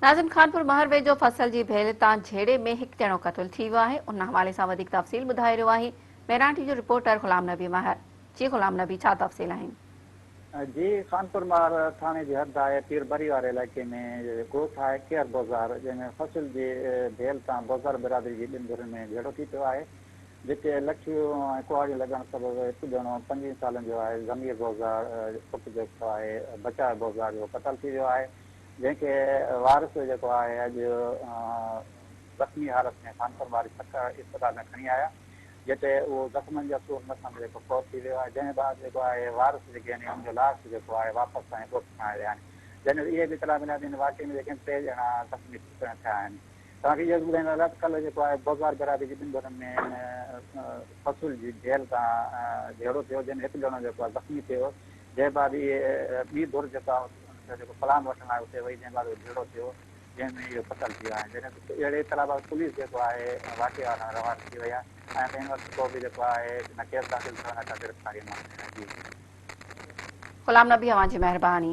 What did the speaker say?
ناظم خانپور مهر ويجهو فصل جي ڀيل تان جهيڙي ۾ هڪ ڄڻو قتل ٿي ويو آهي ان حوالي سان وڌيڪ تفصيل ٻڌائي رهيو آهي ميران ٽي جو رپورٽر غلام نبي مهر جي غلام نبي ڇا تفصيل آهن. جي خانپور مهر ٿاڻي جي حد آهي پير بري واري علائقي ۾ ڳوٺ آهي ڪير بوزار جنهن ۾ فصل جي ڀيل تان بوزار برادري جي ٻن ڌرين ۾ جهيڙو ٿي پيو آهي جتي لٺيون ۽ ڪهاڙيون لڳڻ سبب هڪ ڄڻو 25 سالن جو آهي ضمير بوزار پٽ جيڪو آهي بچاء بوزار جو قتل ٿي ويو آهي جنهن کي وارث جيڪو آهي اڄ زخمي حالت ۾ خانپور واري سرڪاري اسپتال ۾ کڻي آيا جتي اهو زخمن جا سور نه سهندي جيڪو فوت ٿي ويو آهي جنهن بعد جيڪو آهي وارث جيڪي آهن ان جو لاش جيڪو آهي واپس ۽ ڳوٺ کڻائي ويا آهن جڏهن ته اهي به اطلاع مليا ته ان واقعي ۾ جيڪي آهن ٽي ڄڻا زخمي پڻ ٿيا آهن توهان کي اهو به ٻڌائيندا هلان ته ڪلهه جيڪو آهي بوزار برادري جي ٻن ڌرين ۾ فصل جي ڍيل تان جهيڙو ٿيو جنهن ۾ هڪ ڄڻو جيڪو آهي زخمي ٿيو جنهن بعد اهي ٻي ڌر جيڪا ان کي جيڪو پلاند وٺڻ لاء اتي وئي جنهن بعد اهو جهيڙو ٿيو جنهن ۾ اهو قتل ٿي ويو آهي جڏهن ته اهڙي اطلاع بعد پوليس جيڪو آهي واقعي واري هنڌ رواني ٿي وئي آهي ۽ هن وقت ڪو به جيڪو آهي نه ڪيس داخل ٿيو نه ڪا گرفتاري عمل ۾ آئي. غلام نبي اوهان جي مهرباني.